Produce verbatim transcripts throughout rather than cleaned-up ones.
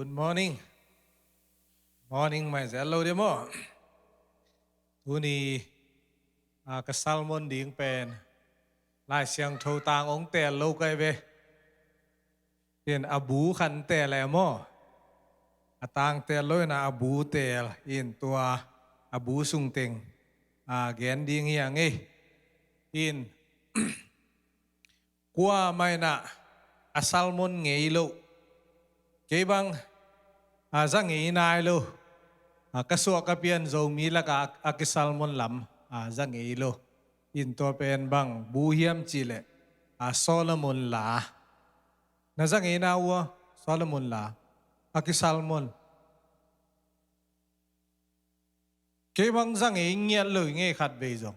Good morning. Morning mai zel lo de maw. Tuni a ka sermon ding pen Lai Siangtho tang ong tel lo kai ve. Tin a bu khan tel e maw. A tang tel lo in a bu tel in tua a bu sung teng a gen ding hi a ngei. In kua mai na a sermon ngei lo. Kei bang a za ngei nai lo. A ka suak ka pian Zomi laka a ki sermon lam a za ngei lo. In tua pen bang bu hiam cih leh a Solomon la. Na za ngei na ua Solomon la a ki sermon. Kei bang za ngei ngiat lo i ngei khat vei zong.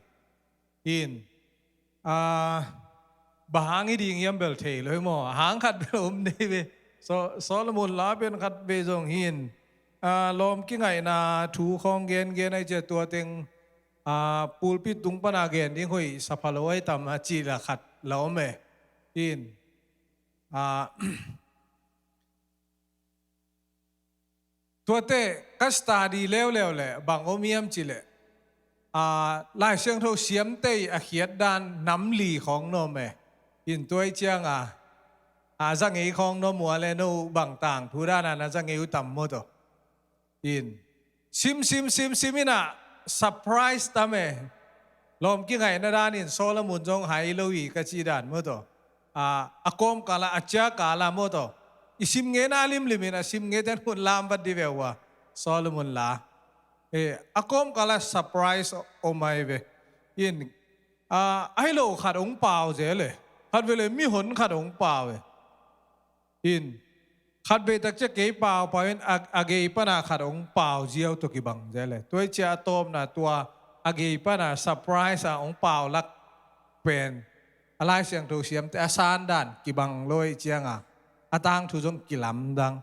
In a bang hang i ding hiam bel thei lo hi maw. A hang khat bel om nei ve. So, Solomon la pen khat vei zong hin a lawm kingaihna thu khawng gen gen ai cia tua teng a pulpit tung pana gen ding hoih sa pha lo ai tam a cih la khat la om e. In a tuate ka study leuleu le bang om hiam cih leh a Lai Siangtho siamte i a khiat dan nam li khawng na om e. In tua i cianga a za ngei khawng na om ua le no bang tangthu dana na za ngei uh tam maw taw. In sim sim sim sim in a surprise tam e. Lawm kingaihna dan in Solomon zong hai lo hi ka ci dan maw taw. A, a kawmkala a cia kala maw taw. I sim ngei na limlim in a sim ngei ten hun lam vat di ve ua Solomon la. E, a kawmkala surprise om ai ve. In a, ai lo khat ong pau zel e. Khat ve le mihon khat ong pau e. In khat vei takcia kei pau pau in a, a gei pana khat ong pau ziau tawh kibang zel e. Tua i cia a tawpna tua a gei pana surprise a ong pau lak pen a Lai Siangtho siamte a sandan kibang lo i cianga a tangthu zong kilamdang.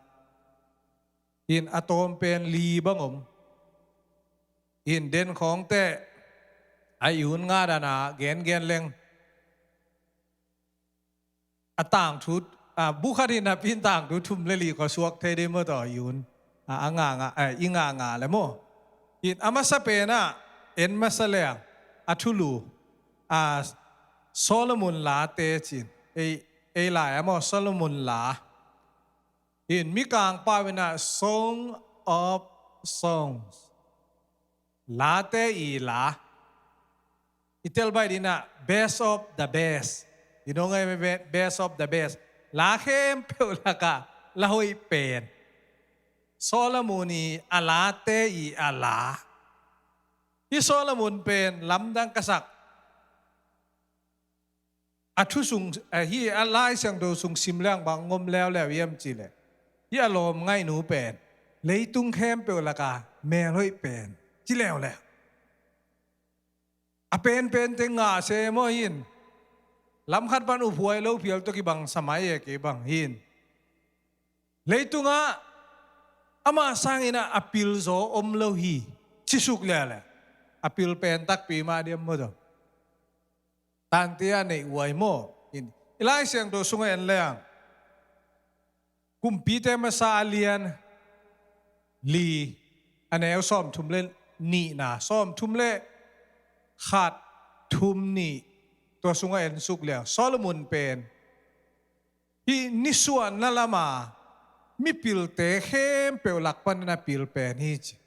In a tawm pen li bang om. In den khawngte a i hun nga dana gen gen leng a tangthu a bu khat in a pin tangthu thum le li kua suak thei dei maw taw i hun a, a nga nga a, i nga nga le maw. In a masa pen a en masa le a thulu a Solomon late cin ei, ei lai a maw Solomon la. In Mikang pau in a Song of Songs. Late i la. I tel bai dina best of the best. I nong ai best of the best. La khempeuh laka la hoih pen. Solomon i a late i a la. I Solomon pen lamdang ka sak. A thu sung a hi a Lai Siangtho sung sim leng bang ngom leuleu hiam cih leh hi a lawm ngaihnu pen leitung khempeuh laka melhoih pen ci leuleu. A penpen teng ngah se maw hin lam khat pan uphuai lo phial tawh kibang samai e kei bang hin. Leitungah amah sangin a pil zaw om lo hi. Cisuk lele a pil pen takpi mah diam maw taw. Tante a neih uai maw in i Lai Siangtho sungah en leng Kumpite masa a lian li a neu sawmthum le nihna sawmthum le khat thum nih tua sungah en suk leng Solomon pen hi nisuahna lama mipilte khempeuh lak panin a pil pen hi ci.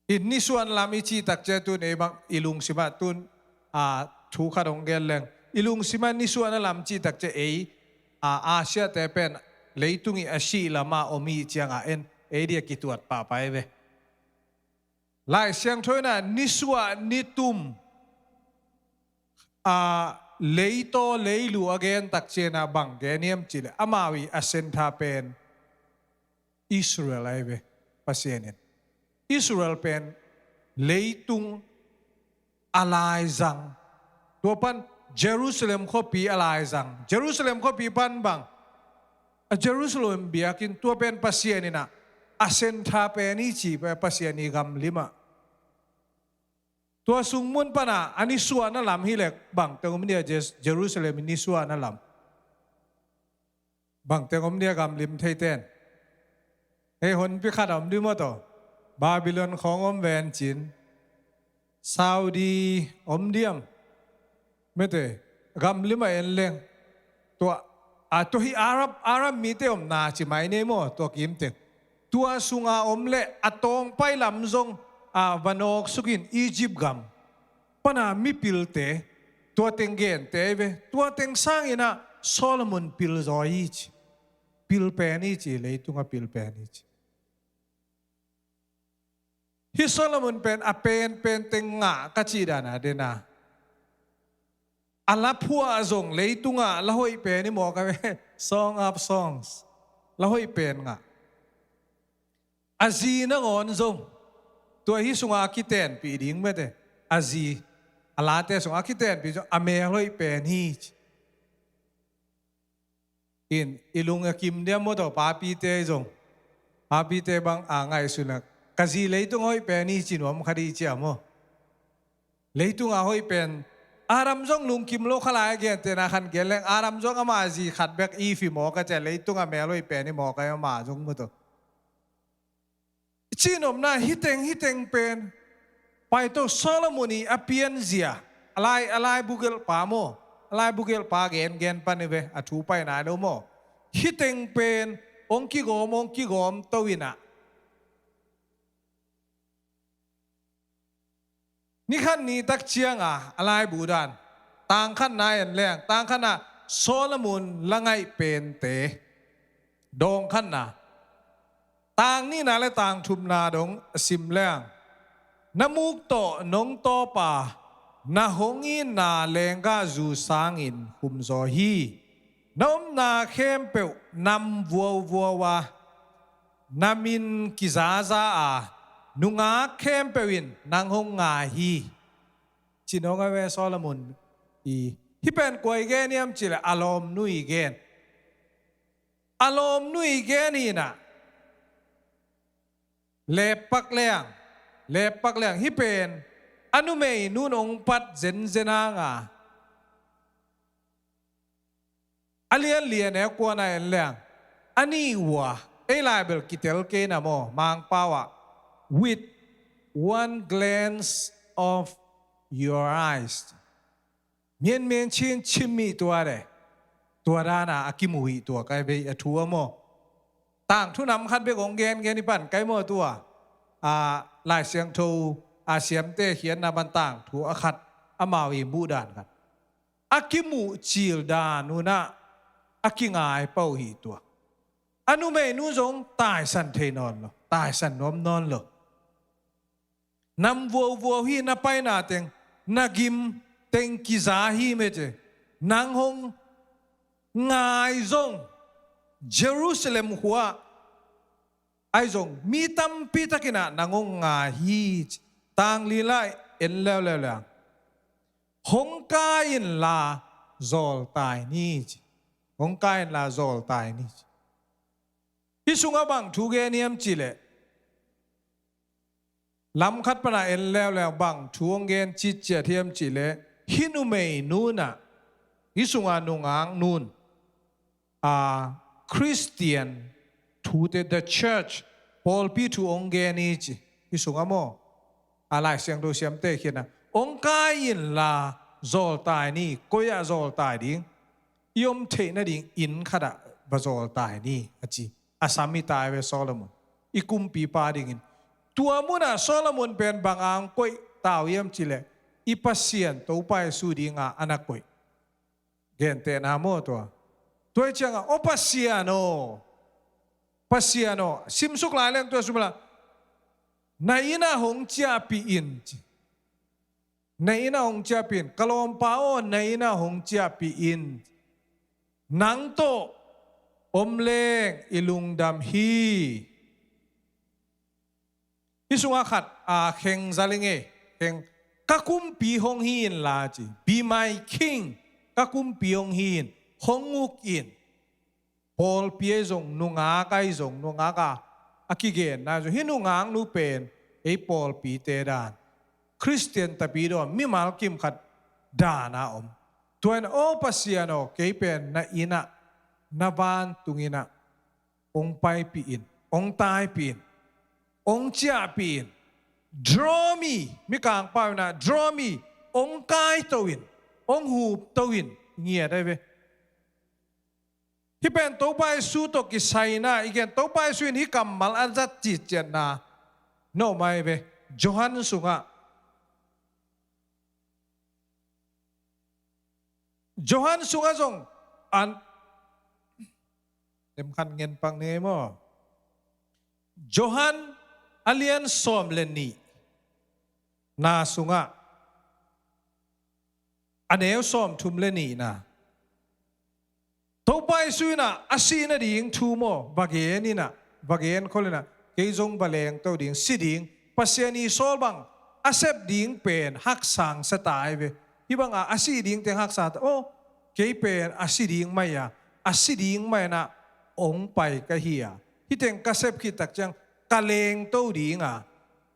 Hi nisuahna lam i cih takcia tun ei bang i lungsimah tun a thu khat hong gen leng i lungsimah nisuahna lam cih takcia ei a Asia te pen leitung i a sih lama om i cianga en ei dia kituat pahpai ve. Lai Siangtho inah nisuah nitum a leitaw leilu a gen takcianah bang gen hiam cihleh amau i a sentha pen Israel ahi ve. Pasian in Israel pen leitung a laizang tua pan Jerusalem khuapi a laizang Jerusalem khuapi pan bang a Jerusalem biakinn tua pen Pasian inah a sentha pen i ci Pasian i gamlimah tua sungmun pana a nisuahna lam hilek bangte um dia Jerusalem i nisuahna lam Bangteng om dia gamlim theiten? Hei, honpi khat a om di maw taw. Babylon khawng om ven cin. Saudi om diam? Mete, gamlim a en leng, tua a, tua hi Arab, Arab mite omna ci mai nei maw, tua kimteng. Tua sunga om le a tawngpai lam zong a va nawksukin Egypt gam pana mipilte, tua teng gente ve, tua teng sangin ah Solomon pil zaw hi ci. Pil pen hi ci, leitunga pil pen hi ci. Hi Solomon pen a penpen teng ngah ka cih dan a dena. A la phuah zong leitunga la hoih pen hi mawk a ve. Song of Songs. La hoih pen ngah. A zi nangawn zong tua hi sunga a kitenpih ding mete. A zi, a late sunga a kitenpih zong a mel hoih pen hi ci. In, i lung a kim diam maw taw, papite zong. Papite bang a ngaihsun a, ka zi leitung hoih pen hi ci nuam kha di ci a maw. Leitunga hoih pen, Adam zong lungkim lo kha lai a, gentehna khan gen leng, Adam zong ama zi khat bek Eve hi mawk a ci a, leitunga mel hoih pen hi mawk a, ama zong maw taw. Cih nopna, hiteng hiteng pen, pai to Solomon i a pianzia, a lai, a laibu gelhpa maw, a laibu gelhpa gengen pan hi ve, a thu pai nai lo maw. Hiteng pen hong kigawm, hong kigawm to in ah, ni khat ni tak cianga a laibu dan, tang khatna en leng, tang khatna, Solomon la ngaih pente. Dawng khatna, tang nihna le tang thumna dong a sim leng, na muk tawh nong tawpa, na hong itna lenggahzu sangin khumzaw hi. Na omna khempeuh nam vuauvuau a, na min kizaza a, nungak khempeuh in nang hong ngai hi. Ci nong a ve Solomon i. Hih pen kua i gen hiam cih leh a lawmnu i gen. A lawmnu i gen hi in ah, leppak leng, leppak leng, hih pen a numeinu in hong pat zenzen hang a, a lianlian e, kuana en leng, a nih uh a, ei lai bel kitel kei na maw, Mangpau ah, with one glance of your eyes. Mianmian cin cimmi tua le, tua dana a kimuh hi tua, kai bei a thu a maw. Tangthu nam khat bek hong gengen i pan kai maw tua. A, Lai Siangtho a siamte khiatna pan tangthu a khat, amau i muh dan khat. A kimuh cil dan un ah a kingai pah uh hi tua. A numeinu zong taisan thei nawn lo, taisan nuam nawn lo. Nam vuauvuau hi, na paina teng, na gim teng kiza hi mete. Nang hong ngai zong, Jerusalem khua ah ai zong mi tampi takin ah nang hong ngai hi ci. Tang li lai en leuleu leng, hong kai inla zawltai ni ci. Hong kai inla zawltai ni ci. Hih sungah bang thu gen hiam cih leh, lam khat pana en leuleu, bang thu hong gen citciat hiam cih leh, hih numeinu in ah, hih sunga nungaknu in, a, Christian thute, the church, pawlpi thu hong gen hi ci. Hih sungah maw, a, Lai Siangtho siamte khiatna, hong kai inla zawltai ni, koi ah zawltai ding? I om theih nading inn khat ah va zawltai ni, a ci. A sam hi ta ve Solomon, i kumpipa dingin. Tua munah Solomon pen bang a hong koih ta uh hiam cih leh, i Pasian Topa Jesu dinga a na koih. Gentehna maw tua. Tua hi ciangah, aw Pasian aw, Pasian aw, simsuk lai leng tua sum la, na inn ah hong ciahpih in ci. Na inn ah hong ciahpih in, ka lawmpa aw, na inn ah hong ciahpih in. Nang tawh om leng i lungdam hi. Hih sungah khat, a, kheng za leng e, kheng, ka kumpi hong hi inla ci. Be my king, ka kumpi hong hi in, hong uk in. Pawlpi ahi zong, nungak ahi zong, nungak a, a kigenna zong, hih nungaknu pen ei pawlpite dan, Khristian tapidaw mimal kimkhat dana om. Tua in, aw Pasian aw, kei pen na inn ah na vantung in ah hong paipih in, hong taipih in, hong ciahpih in. Draw me, Mikang pau in ah, draw me, hong kaito in, hong hupto in, ngiat ahi ve. Hih pen Topa Jesu tawh kisai in ah, i gen Topa Jesu in hih kammal a zat citciatna na om ahi ve. Johan sungah, Johan sungah zong an, em khan ngen pak ni maw? Johan a lian sawm le nihna sungah a neu sawmthum le nihna. Topa Jesu in ah a sih nading thu maw, va gen in ah, va gen khol in ah, kei zong va lengto ding, si ding. Pasian i sawl bang a sep ding pen haksa sa ta ahi ve. Hih bang ah a sih ding teng haksa ta. Oh, kei pen a si ding mai a, a si ding mai in ah hong pai ka hi a, hih teng ka sep khit tak ciang ka lengto ding a,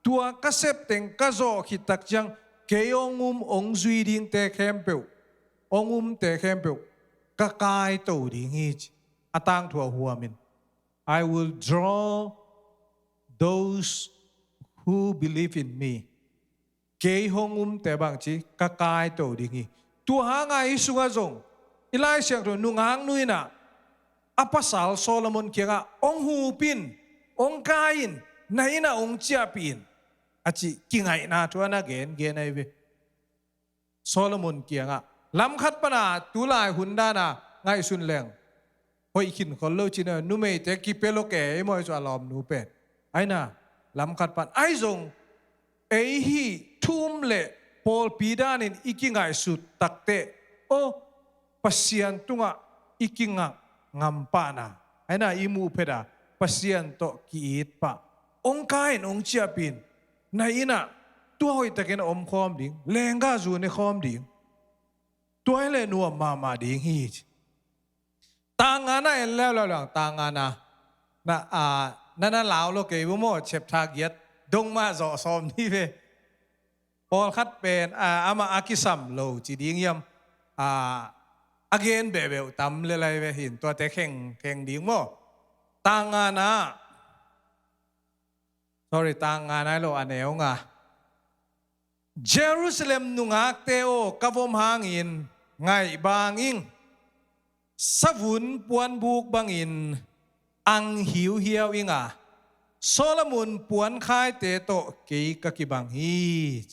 tua ka sep teng ka zawh khit tak ciang kei hong um, hong zui dingte khempeuh, hong umte khempeuh ka kaito ding hi ci. A tangthu a huam in, "I will draw those who believe in me." Kei hong umte bang ci ka kaito ding hi. Tua hang a hih sungah zong i Lai Siangtho nungaknu in ah a pasal Solomon kiangah, "Hong hup in, hong kai in, na inn ah hong ciahpih in," a ci kingaihna thu a na gengen ahi ve. Solomon kiangah, lam khat pan a tu lai hun dan a ngaihsun leng hoih khin khol lo cin a, numeite kipia lo kei maw, i cu a lawmnu pen. Ahi na, lam khat pan ahi zong, ei hih thu-um le pawlpi dan in i kingaihsut takteh, aw, Pasian tungah i kingak ngam pahna, ahi na, i muh phet a Pasian tawh ki-it pah, hong kai in, hong ciahpih in, na inn ah tua hoihtakin a om khawm ding, lenggah zu ne khawm ding, tua hi leh nuam mahmah ding hi ci. Tang ngana en leuleu leng, tang ngana na, a, na na lau lo kei bu maw, chapter giat dong mah zawh sawm ni ve. Pawlkhat pen, a, amah a kisam lo ci ding hiam, a, a gen behbeh uh tam le lai ve hin, tuate kheng, kheng ding maw. Tang ngana, sorry, tang nga nai lo, a neu nga. Jerusalem nungakte aw, ka vom hangin ngaih bang ing. Savun puanbuk bangin ang hiuhiau ing a, Solomon puankhaite tawh kei ka kibang hi.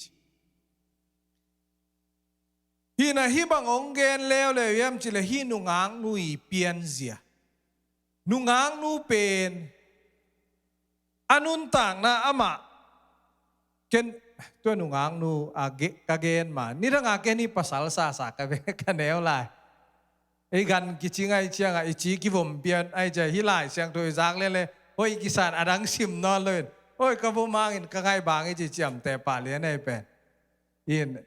Hih na, hih bang hong gen leuleu hiam cih leh hih nungaknu i pianzia. Nungaknu pen a nuntakna amah, ken tua nungaknu a ge-, ka gen ma, nidang a ken hih pasal sasa ka ve, ka neu lai. Ei gan kicing ai ciangah i ci kivom pian ai cia, hih Lai Siangtho i zak lele, hoi kisan a dang sim nawn loin, hoi ka vom hangin ka ngaih bang i ci ciamteh pah lian ei pen. In,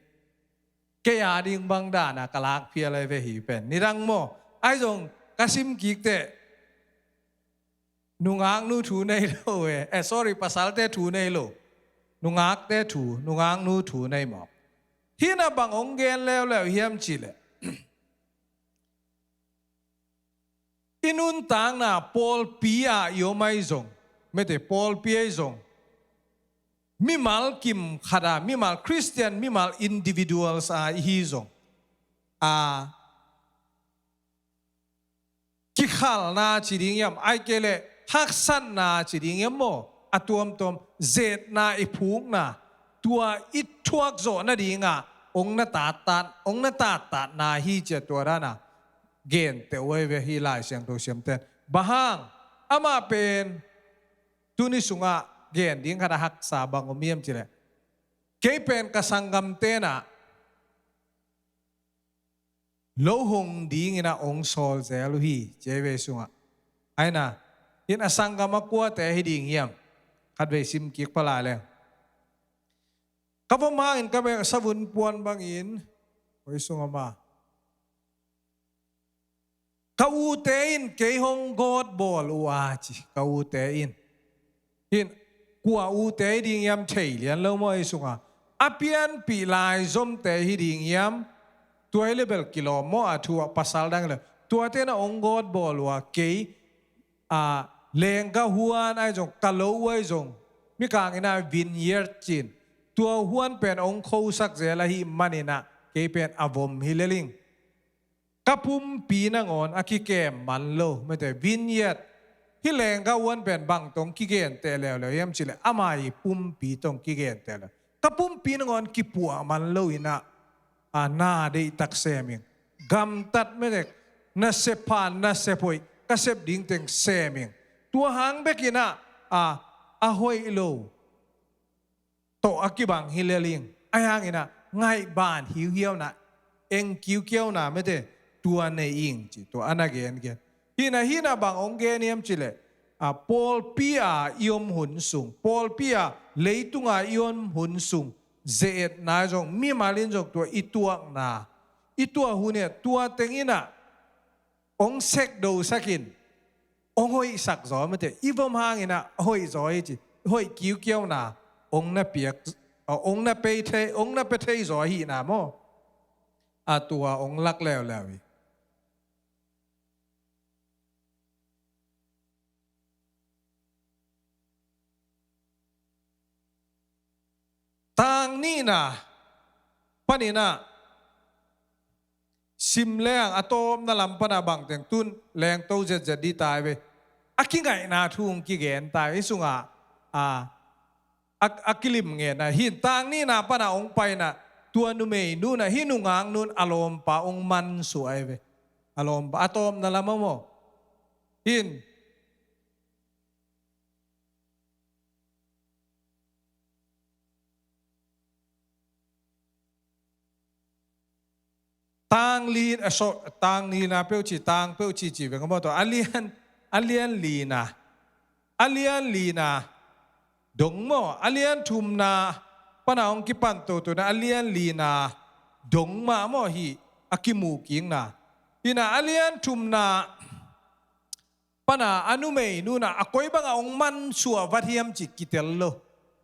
kei a ding bang dana ka lak phial ai ve hih pen. Nidang maw, ai zong ka sim kik teh, nungaknu thu nei lo e. Eh, sorry, pasalte thu nei lo. Nungakte thu, nungaknu thu nei mawk. Hih na bang hong gen leuleu hiam cih leh, i nuntakna pawlpi ah i om ai zong, mete pawlpi ai zong, mimal kim khat a, mimal Christian, mimal individuals a i hi zong, a, kikhalna ci ding hiam, ai kei leh haksatna ci ding hiam maw, a tuamtuam, zetna i phukna, tua i thuak zawh nadingah hong na tattat, hong na tattatna hi cia, tua dana genteh uh ai ve hih Lai Siangtho siamten. Bang hang, amah pen tuni sungah gen ding khat a haksa bang om hiam cih leh, kei pen ka sanggamten ah lo hong dingin ah hong sawl zel uh hi, ci ei ve sungah. Ai na, in a sanggam a kuate hi ding hiam? Khatvei sim kik pah lai leng. Ka vom hangin ka bek savun puan bangin, hoi sungah ma, ka ute in kei hong gawt bawl uh a ci, ka ute in. Hin, kua ute hi ding hiam thei lian lo maw ei sungah. A pianpih laizomte hi ding hiam, tua hi leh bel kilawm maw, a thu ah pasal dang hi leh. Tuate na ong gawt bawl uh a, kei a, lenggah huan ahi zong, ka lo uh ahi zong, Mikang in a vineyard ci-in, tua huan pen ong khosak zel ahih manin a, kei pen a vom hi lel ing. Ka pumpi nangawn a kikem man lo, mate, vineyard. Hih lenggah huan pen bang tawh ong kigenteh leuleu hiam cih leh, ama ii pumpi tawh ong kigenteh leuleu. Ka pumpi nangawn kipuah man lo in a, a, na deihtak sem ing. Gamtat, mate, nasep pha, nasep hoih, ka sep ding teng sem ing. Tua hang bek in a, a, a hoih lo tawh a kibang hi lel ing. Ahi hangin a, ngaihban hiuhiauna, eng kiukiauna, mate, tua nei ing ci, tua a na gengen. Hih in a, hih in a bang ong gen hiam cih leh, a, pawlpi a i om hun sung, pawlpi a leitung a i om hun sung, ze-etna zong, mimal in zong tua i tuakna, i tuah hun hi a, tua teng in a ong sekdosak in, ong hoihsak zaw, mate, i vom hangin a hoih zaw hi ci, hoih kiukiauna ong na piak, ong na pia thei, ong na pia thei zaw ahihna maw. A, tua ong lak leuleu hi. Tang nihna panin a, sim leng a tawpna lam pan a bang teng tun lengto zetzet ding ta hi ve. A kingaihna thu ong kigen ta hi, hih sungah a, a, a kilim ngen a. Hih in tang nihna pan a ong pai in a, tua numeinu in a, hih nungaknu in a lawmpa ong mansuah hi ve. A lawmpa, a tawpna lam ah maw. Hih in Tang li, a, so, tang lina peuh ci, tang peuh ci, ci veng maw, tua a lian, a lian lina, a lian lina dong maw, a lian thumna pan a hong kipan toto na, a lian lina dong mah maw hi, a kimu kikna. Hi na, a lian thumna pan a, a numeinu in a, a koi bang a hong mansuah vat hiam cih kitel lo.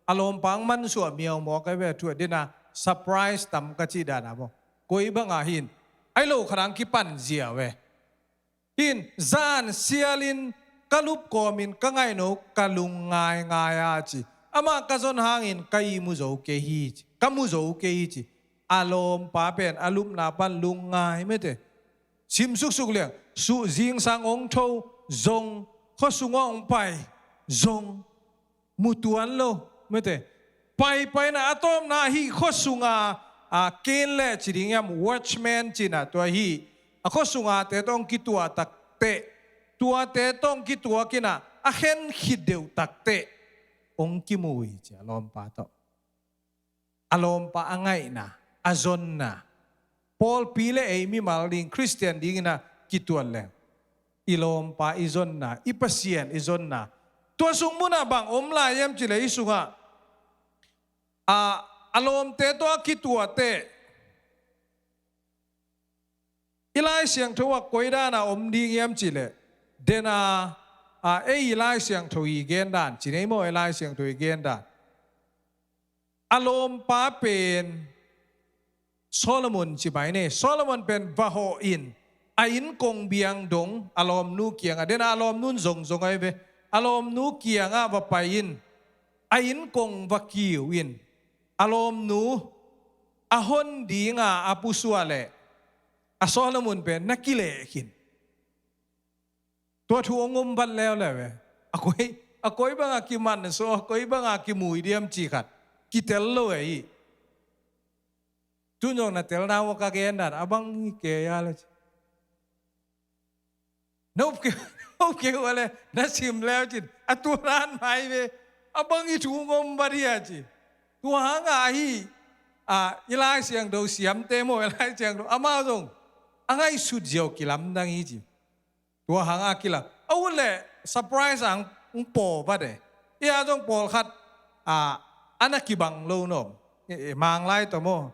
A lawmpa hong mansuah miaumawk ahi ve, a thu a den a surprise tam ka cih dan a maw. Koi bang a hi in, ahi lo khat a hong kipan zia ve. Hi in, zan sialin ka lup kawmin ka ngaih no, ka lung ngaingai a ci. Amah ka zon hangin ka ihmu zo kei hi ci. Ka mu zo kei hi ci. A lawmpa pen a lupna pan lungngai mete. Sim suksuk leng, su, zingsang hong tho zong, khuasung ah hong pai zong, mu tuan lo mete. Paipai na, a tawpna hih khuasung a, a, ken le ci ding hiam, watchman ci na, tua hih a khuasung a te tawh hong kituah takteh, tuate tawh hong kituak in a, a khen khit deuh takteh hong kimu hi ci a lawmpa tawh. A lawmpa a ngaihna, a zonna. Pawlpi le ei mimal ding, Khristian dingin a kituat leng, i lawmpa i zonna, i Pasian i zonna. Tua sung mun a bang om lai hiam cih leh, hih sungah a, a lawmte tawh a kituatte i Lai Siangtho ah koi dan a om ding hiam cih leh, den a, a, ei i Lai Siangtho i gen dan, ci nei maw, ei Lai Siangtho i gen dan. A lawmpa pen Solomon ci mai ni. Solomon pen va hawh in, a inn kong biang dong a lawmnu kiangah, den a, a lawmnu in zongzong ahi ve. A lawmnu kiangah va pai in, a inn kong va kiu in, a lawmnu a hon ding a, a pusuah leh, a Solomon pen na kileh khin. Tua thu hong om vat leuleu e. A koi, a koi bang a kimansuah, a koi bang a kimu diam cih khat kitel lo e hi. Tun zong na telna uh a ka gen dan, a bang hi kei a le ci. Na up kei, na up kei uh a le, na sim le uh cin, a tua dan mai ve. A bang hi thu hong om vat hi a ci. Tua hang a hi, a, i Lai Siangtho siamte maw, i Lai Siangtho, amau zong a ngaihsut ziau kilamdang hi ci. Tua hang a kila. A ut leh surprise a hong paw vat e. Ei a zong pawlkhat a, a na kibang lo nuam. E, e, Manglai tawh maw.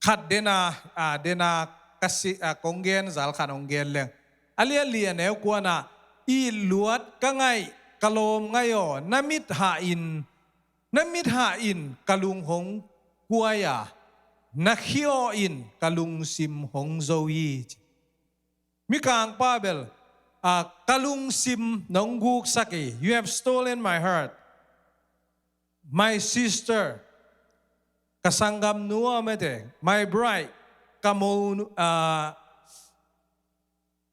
Khat den a, a, den a ka si, a, kong gen zal khat hong gen leng. A lian li a neu kua na, i luat ka ngaih, ka lawm ngaih aw, na mit hah in, na mit hah in ka lung hong kuai a, na khi aw in ka lungsim hong zo hi ci. Mikangpa bel, a, ka lungsim nong guksak hi. You have stolen my heart. My sister, ka sanggamnu aw mete, my bride, ka mo, a,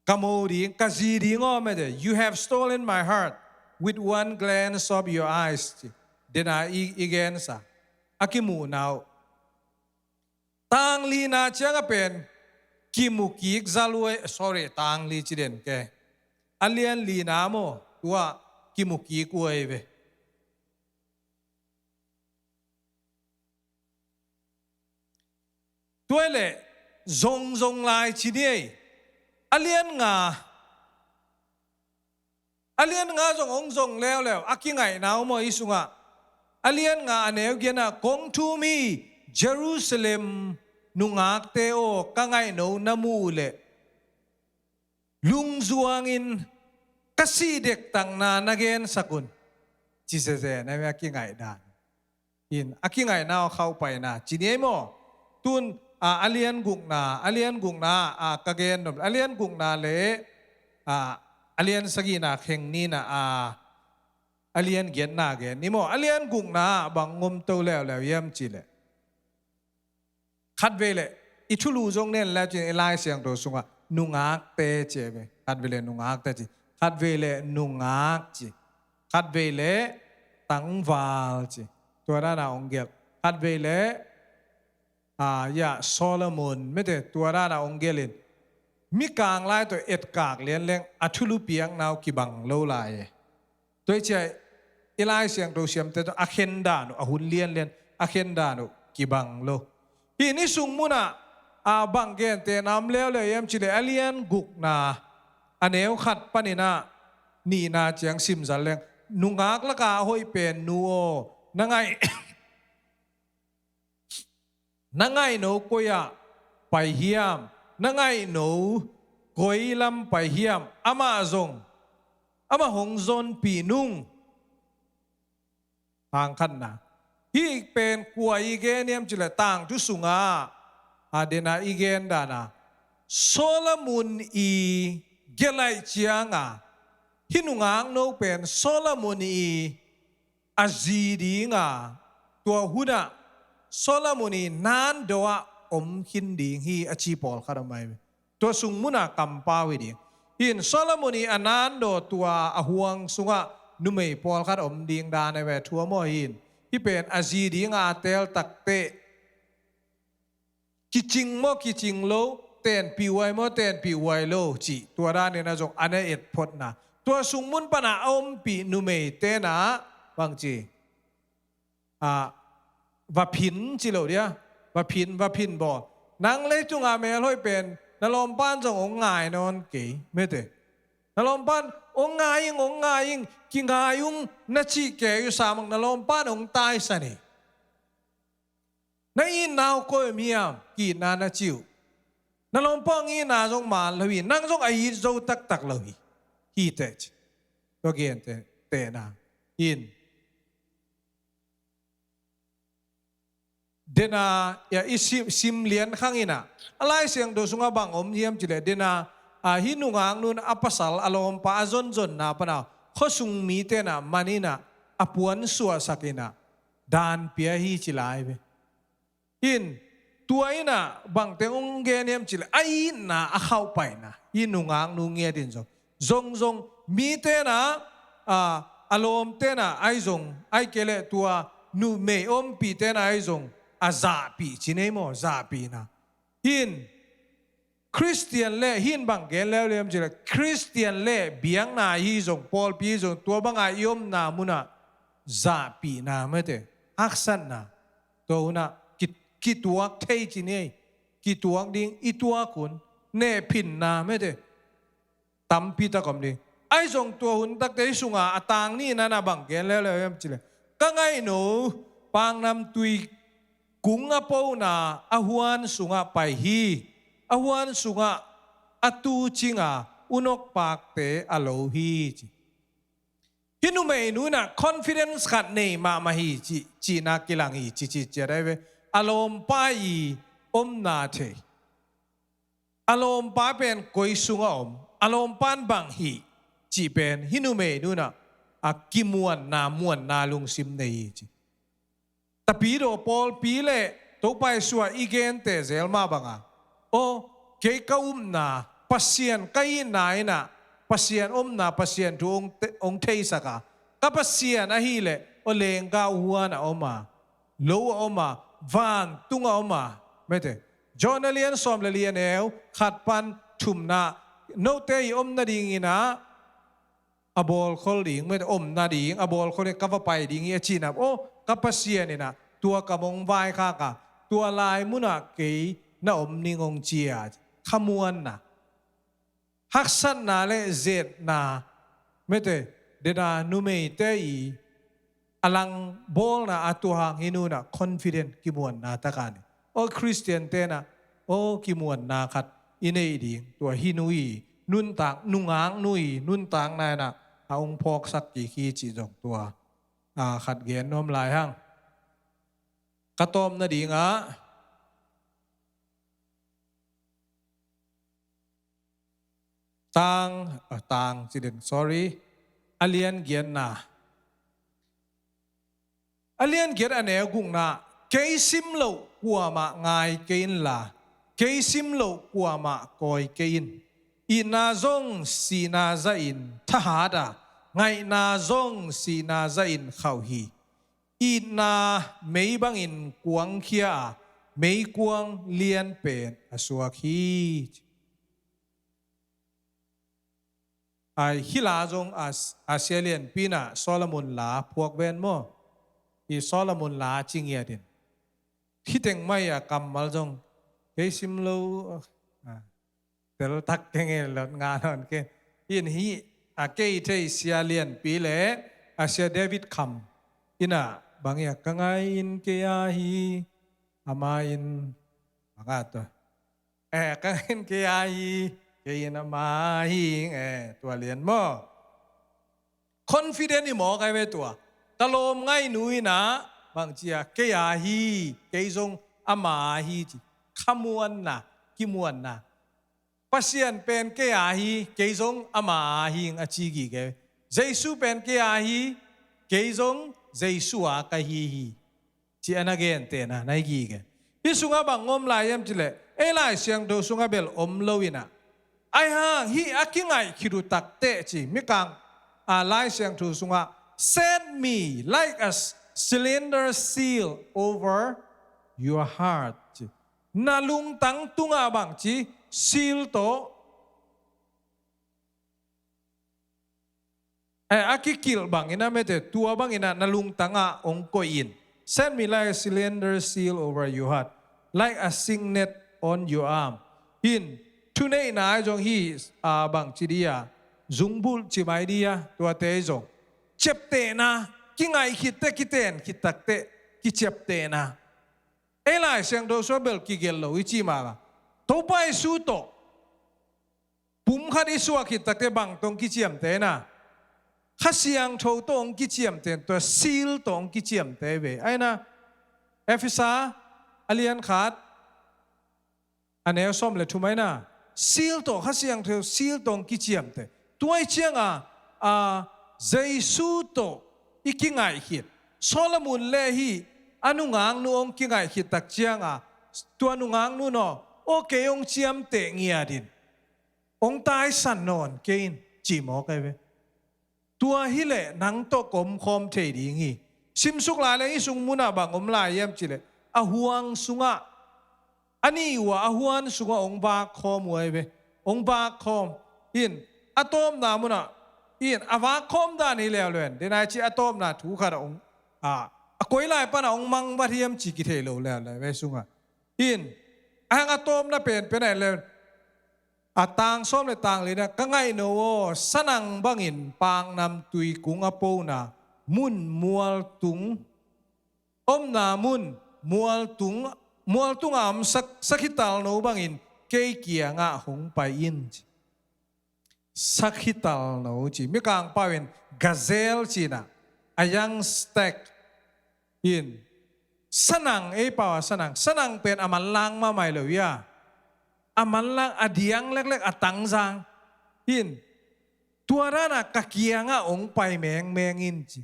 ka mo ding, ka zi ding aw mete, you have stolen my heart with one glance of your eyes ci. Dena i, i gensa a kimuhna uh. Tang lina ciang a pen kimu kik zal uh ei, sorry, tang li ci den ke. A lian lina maw, tua kimu kik uh ei ve. Tua leh zongzong lai ci ni ei. A lian nga, a lian nga zong hong zong leuleu, a kingaihna uh maw i sungah. A lian nga a neu giatna, kong thum hi, Jerusalem nungakte aw, ka ngaihno na muh uh leh lungzuangin ka sih dektakna na gensak un. Ci zeze na ve a kingaihdan. In a kingaihna aw khauhpaina ci ni ei maw. Tun, a, a lian gukna, a lian gukna, a, ka gen nop, a lian gukna le, a, a lian sagihna kheng nina, a, a lian giatna gen ni maw. A lian gukna bang ngom to leuleu hiam ci leh, khatvei leh i thulu zong nen le cin i Lai Siangtho sungah nungakte ci ei ve. Khatvei leh nungakte ci. Khatvei leh nungak ci. Khatvei leh tangval ci. Tua dana hong gelh. Khatvei leh, a, ya, Solomon mete, tua dana hong gelh in. Mikang lai tawh etkak lianleng a thulu piakna uh kibang lo lai e. Tua hi ciah i Lai Siangtho siamte tawh a khendan uh, a hun lianlian a khendan uh kibang lo. Hih ni sung munah, a, bang gentehna om leuleu hiam ci leh a lian gukna a neu khat paninah nihna ciang simzal leng, nungak lakah a hoih pen nu aw, na ngaih na ngaihno koi-ah pai hiam? Na ngaihno koi lam pai hiam? Amah zong, amah hong zonpih nung. Hang khatna. Hih pen kua i gen hiam ci leh tangthu sungah, a, dena i gen dana, Solomon i gelaih cianga, hih nungakno pen Solomon i a zi dinga, tua hunah Solomon i nandaw ah om khin ding hi a ci pawlkhat om ahi ve. Tua sung munah kampau hi ding. Hin Solomon i a nandaw tua a huang sungah numei pawlkhat om ding dan ahi ve, thua maw hin. Hih pen a zi dinga a tel takteh kicing maw, kicing lo, tenpih huai maw, tenpih huai lo cih, tua danin a zong a na etphotna. Tua sung mun pana a ompih numei tenah bangci, a, va phin ci lo dia, va phin, va phin bawl. Nang leitunga melhoih pen na lawmpan zong hong ngai nawn kei mete. Na lawmpan hong ngai ing, hong ngai ing, kingai ung na cih kei uh sa mang, na lawmpan hong taisan hi. Na itna uh koi om hiam? Ki-itna na ci uh. Na lawmpa hong itna zong man lo hi. Nang zong a it zo taktak lo hi. Hi teh ci. Tua gentehna. Hin. Dena, ya, i sim, sim lian khang inah. A Lai Siangtho sungah bang om hiam ci leh. Dena, a, hih nungaknu in a pasal a lawmpa a zonzonna pana khuasung mite inah man inah a puan suahsak inah dan pia hi ci lai ve. In, tua inah bangteng hong gen hiam ci leh a itna a khauhpaina, hih nungaknu ngiat in zong. Zongzong mite inah, a, a lawmte inah ahi zong, ahih kei leh tua numei ompihte inah ahi zong a zahpih ci nei maw, zahpihna. Hin, Khristian le, hin bang gen leuleu hiam ci leh, Khristian le biakna hi zong, pawlpi hi zong, tua banga i omna munah zahpihna mete, haksatna, tua hunah ki, kituak thei ci ni ei, kituak ding, i tuak hun, nehphinna mete. Tampi tak om ding. Ahi zong tua hun takte i sunga a tang nihna na bang gen leuleu hiam ci leh, ka ngaihno pangnamtui kung a pona a huan sungah pai hi. A huan sungah a tu cinga unok pakte a lo hi ci. Hih numeinu inah confidence khat nei mahmah hi ci, cihna kilang hi ci, ci ciat ahi ve. A lawmpa i omna thei. A lawmpa pen koi sungah om, a lawmpa in bang hih cih pen hih numei nu in ah a kimuanna, muanna lungsim nei hi ci. Tapidaw pawlpi le Topa Jesuh a i gente zel mah banga, aw, kei ka upna, Pasian ka itna in ah Pasian omna, Pasian thu hong te-, hong theisak a, ka Pasian ahih leh aw, lenggah huan a om a, lo a om a, vantung a om a, mete. John a lian sawm le li, a neu khat pan thumna, note i om nadingin ah a bawlkhol ding, mete, om nading, a bawlkhol ding, ka va pai ding hi a ci-in ah, aw, ka Pasian in ah tua kam hong vaikhak a, tua lai munah kei na om ning hong ci a, khamuanna. Haksatna le zetna, mete, dena numeite i a langbawlna a tua hang hih nu in ah confident, kimuanna tak a nei. Aw, Khristiante in ah, aw, kimuanna khat i neih ding, tua hih nu i nuntak, nungak nu i nuntakna in ah a hong phawksak kik hi cih zong tua, a, khat gen nuam lai hang. Ka tawp nadingah Tang, ah, tang ci den, sorry. A lian giatna. A lian giat, a neu gukna. Kei sim loh kuamah ngai kei inla, kei sim loh kuamah kawi kei in. Itna zong sihna zahin thahat a, ngaihna zong sihna zahin khauh hi. Itna mei bangin kuangkhia a, meikuang lian pen a suak hi. Ai, hih la zong a, a sia lianpi in ah Solomon la phuak ven maw? Hih Solomon la ci ngiat in. Hih teng mah a kammal zong kei sim lo, ah, tel tak keng e, lot nga nawn keng. In hih a kei thei sia lianpi le a sia David Kham in ah bang hiam, ka ngai in kei a hi, ama in bang a tua. Eh, ka ngai in kei a hi, kei in ama hi, eh, tua lian maw? Confident hi mawk ai ve tua. Ka lawm ngainu in ah bang ci a, kei a hi, kei zong ama a hi ci. Khamuanna, kimuanna. Pasian pen kei a hi, kei zong ama a hi a ci gige. Jesu pen kei a hi, kei zong Jesu a ka hi hi. Ci a na gentehna na hi gige. Hih sungah bang om lai hiam cih leh, ei Lai Siangtho sungah bel om lo in ah, ahi hang hih a kingaih khit uh takteh ci, Mikang, a, Lai Siangtho sungah, "Set me like a s-, cylinder seal over your heart," ci. Na lungtang tungah bang ci, seal tawh, eh, a kikilh bangin ah, mete, tua bangin ah na lungtangah hong koih in. "Set me like a cylinder seal over your heart, like a signet on your arm." In, thuneihna ah zong hih, ah, bang ci ding a, zungbulh ci mai ding a, tuate zong. Ciaptehna, kingaih khitteh, kiten khit takteh, kiciaptehna. Ei Lai Siangtho sungah bel kigelh lo i cih mah bang, Topa Jesu tawh pum khat i suah khit takteh bang tawh hong kiciamteh na? Kha Siangtho tawh hong kiciamteh, tua seal tawh hong kiciamteh ve. Ai na, Efesa a lian khat, a neu sawm le thum ai na, seal tawh, Kha Siangtho seal tawh hong kiciamteh. Tua i ciang a, a, Jesu tawh i kingaih khit. Solomon le hih a nungaknu hong kingaih khit tak ciang a, tua nungaknu in aw, aw, kei hong ciamteh ngiat in, hong taisan nawn kei in, ci mawk ai ve. Tua hi leh nang tawh ka om khawm thei ding hi. Simsuk lai leng hih sung munah bang om lai hiam cih leh, a huang sungah, a nih uh a, a huan sungah hong vak khawm uh ai ve. Hong vak khawm. In, a tawpna munah, in, a vak khawm dan hi leuleu in, den ai ci a tawpna thu khat ah hong, a, a koi lai panah hong mangvat hiam ci kithei lo leuleu ve sungah. In, a hang a tawpna penpen ah en leu in, a tang sawm le tang li-na, ka ngaihno aw, sanang bangin paknamtui kung a pona mun mualtung, omna mun mualtung, mualtung a om sak, sakhitalno bangin kei kiangah hong pai in. Sakhitalno ci, Mikang pau in gazelle ci-in ah, a young stag in, Sanang, ei pau a sanang, sanang pen a manlang mahmah lo ia, a manlang, a diang leklek, a tangzang. Hin, tua dana ka kiangah hong pai mengmeng in ci.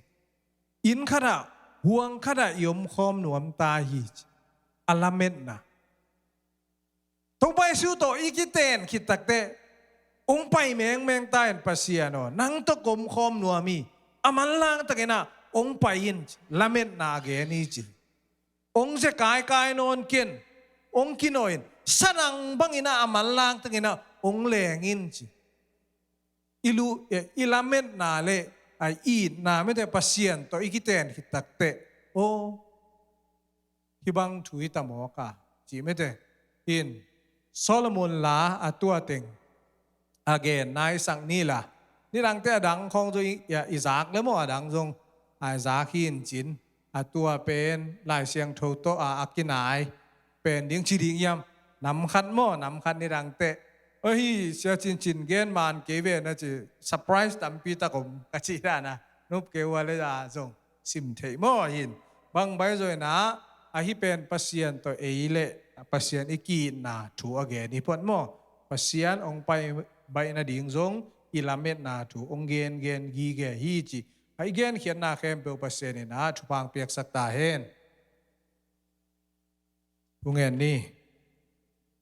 Inn khatah, huang khatah i omkhawm nuam ta hi ci. A lametna. Topa Jesu tawh i kiten khit takteh, hong pai mengmeng ta in Pasian aw, nang tawh ka omkhawm nuam hi. A manlang takinah hong pai in ci. Lametna gen hi ci. Hong ze kaikai nawn ken, hong kinawh in, sanang banginah a manlang takinah hong leng in ci. I lu, eh, i lametna le a i itna mete Pasian tawh i kiten khit takteh, aw, hih bang thu hi ta mawk a, ci mete. Hin, Solomon la a tua teng a genna i sak ni la. Nidangte a dang khawng zong i, i zak le maw, a dang zong a zak hi in cin. A tua pen Lai Siangtho tawh a, a kinai pen ding ci ding hiam. Nam khat maw, nam khat nidangte. Ahi, sia cincin gen man kei ve na ci, surprise tampi tak om ka ci dana. Nup kei ua le a zong sim theih maw hin. Bang bai zoina, ahi pen Pasian tawh ei le Pasian i ki-itna thu a gen hi phot maw. Pasian hong pai baih nading zong i lametna thu hong gengen gige hi ci. A i genkhiatna khempeuh Pasian in a thupha piaksak ta hen. Thu ngen ni.